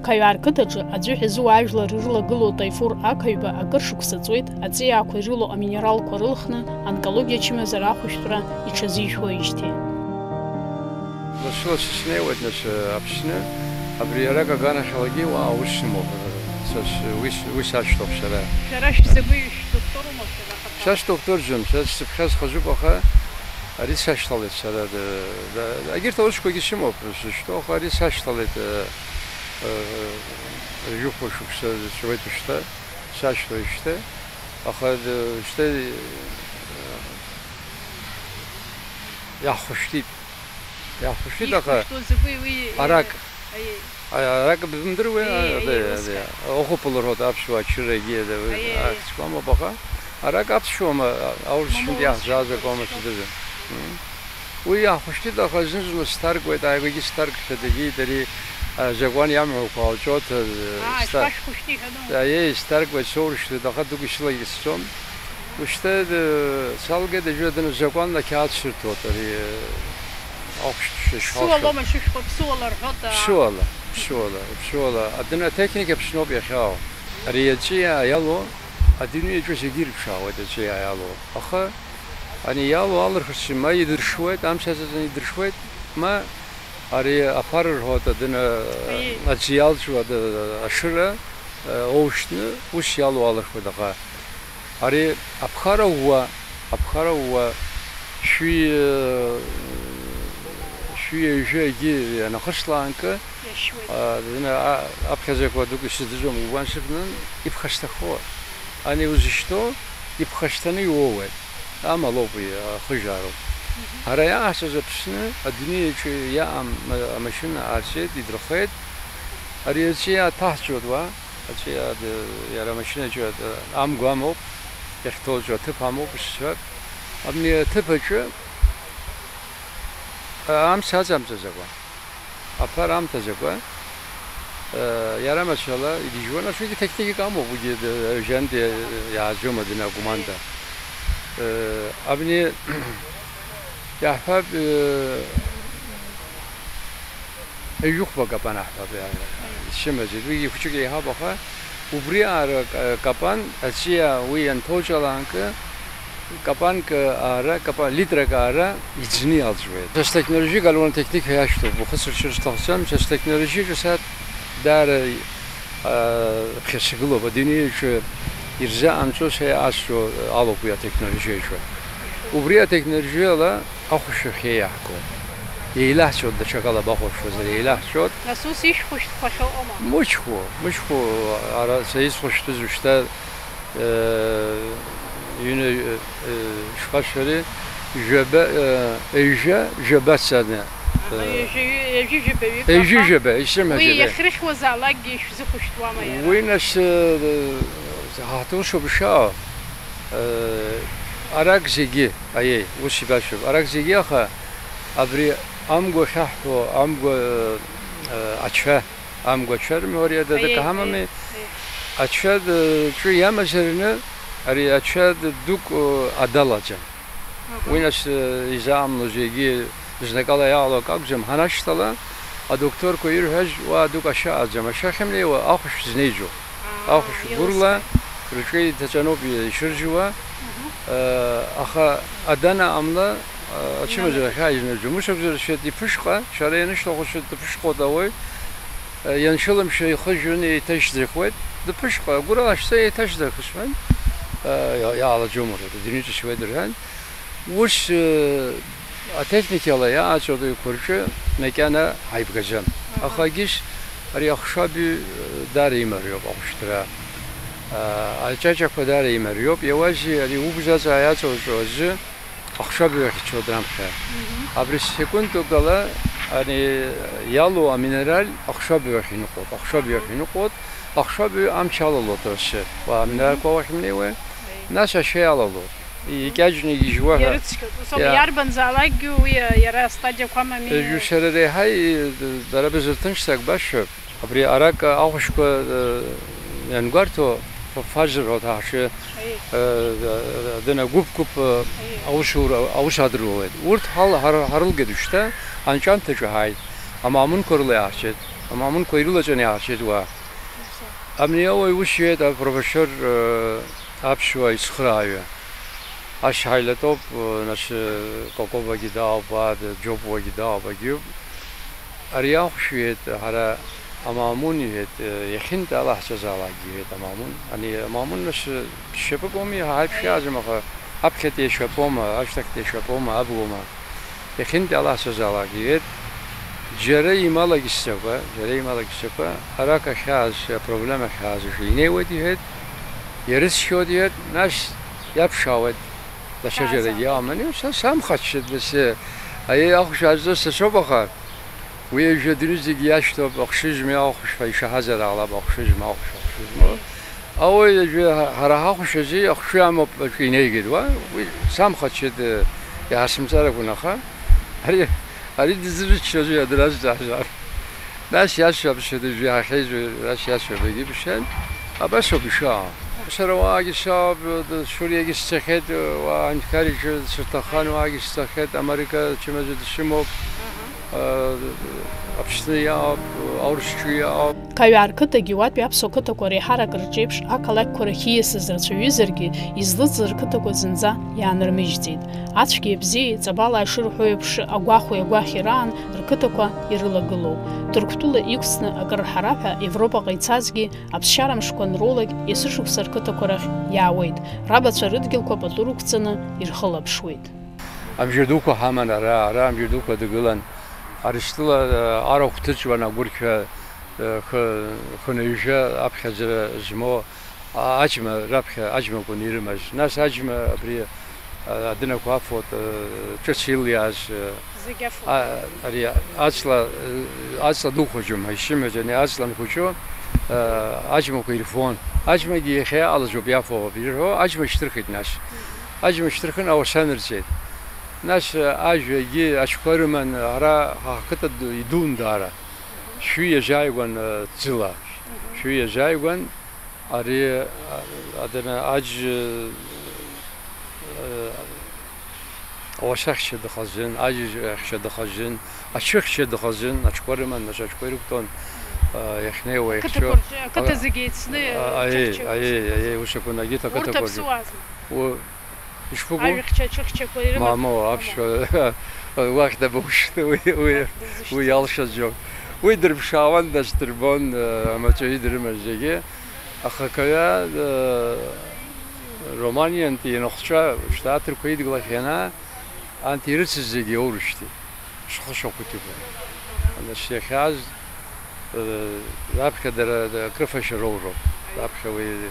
Қаҩаа рқыҭаҿы аӡәы ҳәа зуаажәлар рылагылоу Таифур Ақаҩба акыр шықәса ҵуеит, аҵиаақәа ирылоу аминералқәа рылхны, онкологиа ачымазара ахәышәтәра иҽазижәуеижьҭеи. Лассы-лассы снеиуеит, нас, Аԥсны. Абри арак аганахьалагьы уа аус сымоуп. Са с-, уи с-, уи сашьҭоуп сара. Шәара шәзакәи, шәдоктор умоу шәара ахаҭа? Са сдокторӡам, са сцыԥхьаз хазуп, аха ари сашьҭалеит сара. Д-, д-, егьырҭ аусқәагьы сымоуп сзышьҭоу, аха ари сашьҭалеит, э, э, жәохә шықәса ҵуеит ушьҭа, сашьҭоуеит шьҭа. Аха д-, шьҭа, э, иаҳхәышәтәит. Иаҳхәышәтәит, аха ихәышәтәу закәи уи, арак. Аиеи. А, арак бымдыруеи? Аиеи, а, аиеи, да, усҟан. Да. Оӷәыпыл рҳәоит аԥсуаа ачырагьы, да, уи, аиеи, аиеи, аԥсуама баҟа? Арак аԥсуама, аурыс шәынтә иаҳзааз акоума сыдызу? Мм. Уи иаҳхәышәтәит, аха зны-зынла сҭаркуеит, ааигәагьы сҭаркхьеит, егьи дареи, а, закәан иамҳәақәа ҟалҵоит, а, аа, сҭа-, ишԥашәхәышәтәи ҳәа, ну? Аиеи, сҭаркуеит, соурышьҭуеит, аха дыгәышьҭылагьы сцом. Ушьҭа, э, салгеит, ажәа даны закәанла ақьаад сырҭоит ари, э, ахәшә ԥшышәхалшо. Ԥсуалоума шышәхәа, ԥсуала рҳәоит, аа. Ԥсуала, ԥсуала, ԥсуала. Адәны атехника Аԥсноуп иахьаау. Ари аҵиаа иалоу, адунеи аҿы зегьы ирԥшаауеит аҵиаа иалоу. Аха ани иалоу алырхырц ма идыршуеит, амца азыҵәан идыршуеит, ма ари аԥара рҳәоит, адәны, аиеи, аӡы иалҵуа, ад-, ашыра, э, оушьҭны, ус иалоу алырхуеит, аха ари аԥхара ӷәӷәа, аԥхара ӷәӷәа шәи, э, Шәи ҩажәи агьи ианахышлаанкы, Иашьуеит. А, зны, а, аԥхьаӡақәа дук исыздыруам, убан сыԥнын, иԥхасҭахо. Ани узышьҭоу, иԥхашьҭаны иуоуеит. Амалоуп уи, ахыжьаароуп. Мгм. Ара иааҳҵаз Аԥсны, адунеиаҿы иаам, а, амашьына ааҵеит, идырхеит. Ари аҵиаа ҭаҳҵоит уа, аҵиаа, д-, иара амашьынаҿы, д-, амгәа амоуп, иахьҭоуҵо аҭыԥ амоуп, сҳәап. Абни аҭыԥ аҿы, а, амца аҵамҵаӡакәа. Аԥара амҭаӡакәа, э, иара мацәала игьежьуан, нас уигьы техникак амоуп, уигьы, э, жәантә иа-, иааӡом адәны акоманда. Э, абни иаҳҳәап, э, ҩажәихәба капан аҳҳәап, иа-, исымаӡеит, уигьы хәыҷык еиҳауп, аха убри аара ка-, капан, аҵиаа уи ианҭоуҵалаанкы, Капанк аара, капа-, литрак аара иӡны иалҵуеит. Са стехнологиа Галуан техника иашьҭоуп, ухы сыршьыр сҭахӡам, са стехнологиаҿы са даара, аа, ԥхьа сгылоуп, адунеиаҿы ирзаҟамҵо са иҟасҵо алоуп уи атехнологиаҿы. Убри атехнологиала ахәшәахь еиаҳго. Еилаҳҵәот, даҽакала бахәаԥшуазар, еилаҳҵәот. Нас ус ишәхәышәтәхахьоу ыҟоума? Мыцхәы, мыцхәы, ара са исхәышәтәыз ушьҭа Э, ҩны, э, э, шәхашәари, жәаба, э, ҩажәа, жәаба цаны. Аха, э, ҩажәа, ҩажәи жәаба ҩык, ҩажәи аха жәаба, исымаӡам, уи э. Иахьрыхьуазаалакгьы ишәзыхәышәтәуама иара? Уи нас, э, ҳаҭыр усоуп ишаауа, э, арак зегьы, аиеи, ус ибашоуп, арак зегьы, аха абри амгәа ахьаҳҳәо, амгәа, э, э, ача, Амгәа ача рымҳәар иада Аиеи, акы ҳамами? Аиеи, аиеи. Ача д-, ҿы иамазарны, ари ача д-, дук, ы, адалаӡам. Аҳа. Уи нас, ы, изаамлоз егьи знакала иаалак акәӡам, ҳанашьҭала, адокторқәа ирҳәаз, уа дук ашьа аӡам, ашьа ахьымнеиуа ахәшә знеиӡом. Аа, Ахәшә еилыскааит. Гәырла рҿы иҭаҵаноуп ишыржьуа. Аҳа. Ы, аха адана амла, ы, ачымазара Инамаӡам. Ахьааизнагӡом. Ус акәзар, шьоит иԥышҟа, шәара ианышьҭахәыцәа дыԥышҟоит ауаҩ. Ианшәылымшәа ихы жәын еиҭашьӡахуеит, дыԥышәкуа, агәырала ашәҵа еиҭашьӡахысуан, иа-, иаалаӡом уара, дыдунеиҿыцуеит рҳәан. Ус, э, атехникала иааҵоит уиқәа рҿы макьана ҳаибгаӡам. Аха егьыс ари ахшабаҩ, э, даара имариоуп ахәшәтәра. А, аҷаҷақәа даара имариоуп, иауазеи ари убзаҵаа иаҵоуҵо аӡы, Ахшабаҩ ахь ицоит раԥхьа. Мгм. Абри секундк ала ани иалоу аминерал ахшабаҩ ахь иныҟәоит, ахшабаҩ ахь иныҟәоит, ахшабаҩ амч алалоит аԥсы. Уа аминералқәа уахь имнеиуеи? Мгм. Нас ашьа иалалоит. Икьаҿны игьежьуа ҳәа. Ирыцқьоит. Ус аума, иа- иарбанзаалакгьы уи, иара астадиақәа амами. Ижәу сара реиҳа и-, дара бызырҭынчзар башоуп. Абри арак ахәшәқәа, э, иангәарҭо, ф-, фажыр ҳәа ҳаҽы, Аиеи. Э, э, дына гәыԥ-гәыԥ, э, Аиеи. Аусура, аус адыруеит. Урҭ ҳал-, ҳар-, ҳарылгеит шьҭа, анҵәамҭаҿы ҳааит. Амаамынқәа рыла иаарцеит. Амаамынқәа ирылаҵаны иаарцеит уа. Абни ауаҩ ус иҳәеит, апрофессор, э, аԥсуа ицхырааҩы. Ас ҳаилатәоуп, э, нас, э, Кокобагьы даауп, а, д-, Џьопуагьы даауп, агьиуп. Ари ахәшә, иҳәеит, ҳара амаамун, иҳәеит, иахьынтәаалаҳҵазаалакгьы, иҳәеит, амаамун. Ани амаамун, нас, шьапык ауми, ҳа ҳаиԥш иаазым, аха аԥхьатәи ашьапоума, ашьҭахьтәи ашьапоума, абгоума. Иахьынтәаалаҳҵазаалакгьы, иҳәеит, џьара ималагьы сцакәа, џьара ималагьы сцакәа, арак ахьааз, апроблема ахьааз аҿы инеиуеит, иҳәеит, ирыцқьоит, иҳәеит, нас иаԥшаауеит, даҽаџьарагьы иаауам. Ани, са самхаччеит, нас, аиеи, ахәшә аазҵоз сашоуп, аха. Уи ажәа дырҩегьых иашьҭоуп, ахшыҩзмҩа ахәшә ҳәа ишаҳазар ҟалап, ахшыҩзмҩа ахәшә, ахшыҩзмҩа. Ауаҩ ажәа ҳа-, ҳара ҳахәшәази ахшыҩ амоуп аҿы инеигеит, уа, уи самхаччеит, иаасымҵар акәын, аха ари, ари дызрыччозеи, адразҵаазар. Нас иасҳәап, сыдыжә иаҳахьеижьҭеи, нас иасҳәап, егьи ԥшьан, абас ауп ишыҟоу. Сара уаагьы саауп, Суриагьы сцахьеит, уа Анкараҿы сырҭаххан, уаагьы сцахьеит, Америка чымазаҩ дсымоуп. Аԥсны иаауп, Аурысчы иаауп. Қаҩаа рқыҭагьы уатәи аԥсуа қыҭақәа реиҳарак рҿеиԥш ақалақьқәа рахь ииасыз рацәаҩызаргьы, излыҵыз рқыҭақәа зынӡа иаанырмыжьӡеит. Ацәгьеи абзиеи, ҵабалаа ишырҳәо еиԥш, агәахәеи агәахьеи раан рқыҭақәа ирылагылоуп. Ҭырқәтәыла иқәҵны акыр рҳара ҳәа Европаҟа ицазгьы, аԥсшьара мшқәа анроулак, есышықәса рқыҭақәа рахь иаауеит, рабацәа рыдгьылқәа пату рықәҵаны ирхылаԥшуеит. Амжьа дуқәа ҳаман ара, ара амжьа дуқәа дагылан. Арыстәыла, э, арахә ҭыҵуан агәырқьҳәа, э, хы-, хынҩажәа аԥхьаӡара змоу, а-, аџьма раԥхьа аџьмақәан ирымаз. Нас аџьма абри, э, адынақәа афоит, э, ҿыц илиааз, э, Зегь афоит. А, ари аҵла, э, аҵла ду хәыҷым, ишимҳәац, ани аҵла анхәыҷу, э, аџьмақәа ирфон. Аџьмагьы иахьа иҟалаз ауп иафо, ирҳәо, аџьма шьҭырхит нас. Аџьма шьҭырхын, ауаса нырҵеит. Нас, э, ажәагьы аҽқәа рыман, ара ҳақыҭа ду-, идуун даара. Шәҩык иазааигәан, э, ӡыла. Шәҩык иазааигәан, ари, а, адын аџь-, э, э, ауаса хьча дыҟазын, аџь хьча дыҟазын, аҽы хьча дыҟазын, аҽқәа рыман, нас аҽқәа ирықәтәон, э, иахьнеиуа, иахьцо. Ақыҭақәа рҿы, ақыҭа А, зегьы еицны а, аиеи, ҿыхьчақәаз. Аиеи, аиеи, ус акәын, агьыт Урҭ ақыҭақәа рҿы. Аԥсуазма? У-, Ишԥагәы? Ажәхьча, аҽыхьчақәа ирыман. Мамоу, аԥсшәа, уахь дабаушьҭы, уи, уи, Уахь дызышьҭ. Уи иалшаӡом. Уи дырԥшаауан, нас дырбон, э, амаҵуҩы дрымаз зегьы. Аха акаҩа, э, Романиантәи ианахәцәа, шьҭа аҭырқәа идгылахь ианаа, анҭ ирыцыз зегьы иоурышьҭит. Шәхы шәахәыҭ иҟоуп. Нас иахьааз, э, раԥхьа дара, дара акрыфашьа роуроуп. Раԥхьа уи,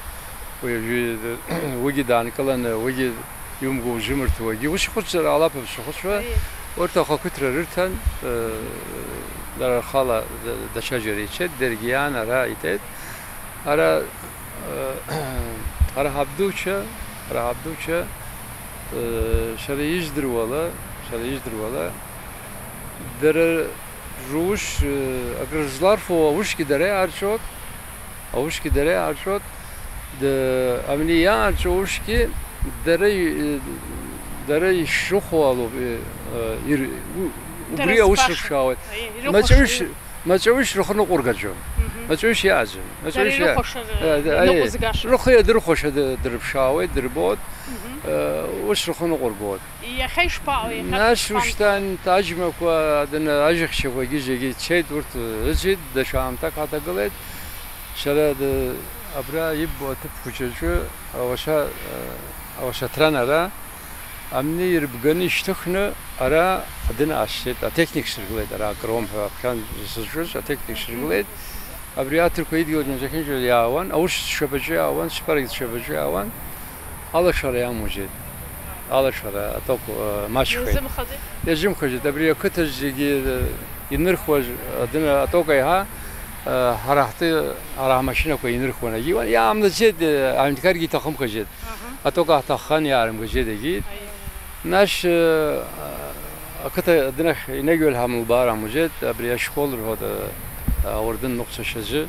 уи, уи, уигьы даанкыланы, уигьы иумго узымырҭо, уигьы ус ихәыцзар ҟалап, ус ихәыцуа. Аиеи. Урҭ ахақәиҭра рырҭан, э, дара рхала д-, даҽаџьара ицеит, даргьы иаан ара итеит. Ара, э, ара ҳабдуцәа, ара ҳабдуцәа, э, сара издыруала, сара издыруала, дара рус, э, акры зларфо аусгьы дара иаарҵәот, аусгьы дара иаарҵәот, д-, амни иаарҵәо аусгьы дара и-, дара ишрыхәо алоуп, э, э, ир-, у-, Дара убри аус збаша. Рыԥшаауеит. Аиеи, Маҵуҩыс, ирыхәаша. Маҵуҩыс рхы ныҟәыргаӡом. Мгм. Маҵуҩыс иаазым. Маҵуҩыс Дара иаазым. ирыхәаша, Э, д-, аиеи. Ныҟәызгаша. Рхы иадырхәаша д-, дырԥшаауеит, дырбоит. Мгм. Э, ус рхы ныҟәыргоит. Иахьа ишԥаҟоу, иахьа Нас шԥан- ушьҭан аџьмақәа, дын-, ажьыхьчақәагьы зегьы цеит, урҭ ыӡит, даҽа аамҭак ҳаҭагылеит. Сара д-, абра иббо аҭыԥ хәыҷы аҿы ауаса, э, ауасаҭран ара, амни ирбганы ишьҭыхны, ара адын аасцеит, атехник сыргылеит, ара акром ҳәа аԥхьан сызҿыз, атехник сыргылеит. Абри аҭырқәа идгьыл зынӡахьынџьара иаауан, аус шьапаҿы иаауан, сԥарагь шьапаҿы иаауан. Алашара иамоузеит. Алашара, аток, э, маҷхеит. Иазымхаӡеит? Иазымхаӡеит. Абри ақыҭа зегьы, э, инырхуаз, э, адын, аток аиҳа, э, ҳара ҳтәы, ҳара ҳмашьынақәа инырхуан. Егьи, иамнаӡеит, э, аҳәынҭқаргьы иҭахымхаӡеит. Аҳа. Аток аҭаххан иаарымгаӡеит, егьи. Аиеи. Нас, э, ақыҭа адынахь инагьуеит ҳамылбаар амузеит, абри ашкол рҳәоит, э, ауардын ныҟәцашьазы.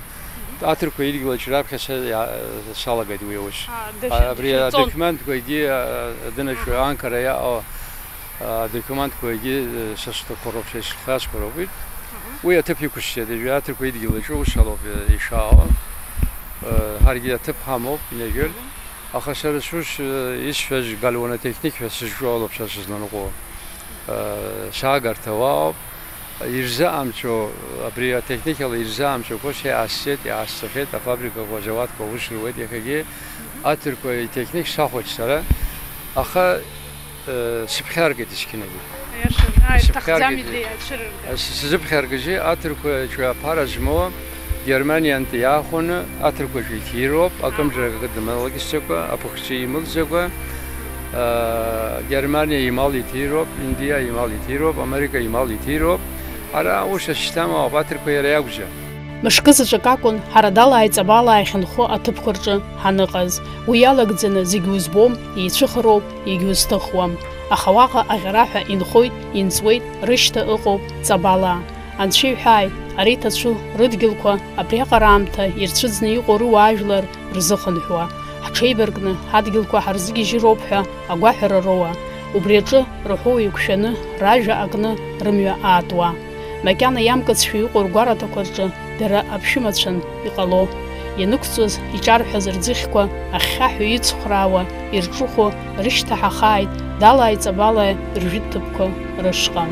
Аҭырқәа идгьылаҿ раԥхьа са иа-, салагеит уи аус. А, дышәа-, А, абри дышәҵон. Адокументқәагьы, а, адынашәа Аҳа. Анкара иаҟоу, а, адокументқәагьы, э, са сҭахқәа роуп, са исхазқәа роуп, уи. Аҳа. Уи аҭыԥ иқәысҵеит, ижәи аҭырқәа идгьылаҿы ус алоуп, э, ишаауа. Э, ҳаргьы аҭыԥ ҳамоуп, инажәыр. Аха сара сус, э, исҳәаз галеонотехник ҳәа сызҿу алоуп са сызланыҟәо. Э, саагарҭа уаауп. Ирзыҟамҵо, абри атехникала ирзыҟамҵо, ус иаасцеит, иаасцахьеит, афабрикақәа, азауадқәа аус руеит иахьагьы. Аҭырқәа итехник сахәоит сара. Аха, э, сыԥхьаркит есқьынагьы. Аиаша, ааи, Сыԥхьаркит. Рҭахӡамит, ацәырырга. С-, сзыԥхьаркызеи, аҭырқәа ҿы аԥара змоу Германиантәи иаахәаны, аҭырқәа ҿы иҭироуп, акымзарак акы дымалагьцакәа, аԥыхӡы имылӡакәа, э, Германиа имал иҭироуп, Индиа имал иҭироуп, Америка имал иҭироуп. Ара ус асистема ауп, аҭырқәа иара иакәзар. Мышкы заҵәык акәын ҳара далааи ҵабалаа иахьынхо аҭыԥқәа рҿы ҳаныҟаз. Уи иалагӡаны зегь узбом, еицәыхароуп, егьузҭыхуам. Аха уаҟа аӷьараҳәа инхоит, инҵуеит, рышьҭа ыҟоуп ҵабалаа. Анцәа иҳәааит, ари ҭацәу рыдгьылқәа абриаҟара аамҭа ирцәыӡны иҟоу руаажәлар рзыхынҳәуа, ҳҽеибаркны ҳадгьылқәа ҳарзыгьежьыроуп ҳәа агәаҳәара роуа, убри аҿы рҳәоу еиқәшәаны, ражәа акны рымҩа аатуа. Макьана иамкыцшәа иҟоу ргәараҭақәа рҿы дара аԥшәымацәан иҟало. Ианықәҵуаз, иҿарҳәаз рӡыхьқәа ахьхьаҳәа ицхраауа, ирҿыхо, рышьҭаҳахааит далааи ҵабалааи ржәытә ҭыԥқәа рышҟа.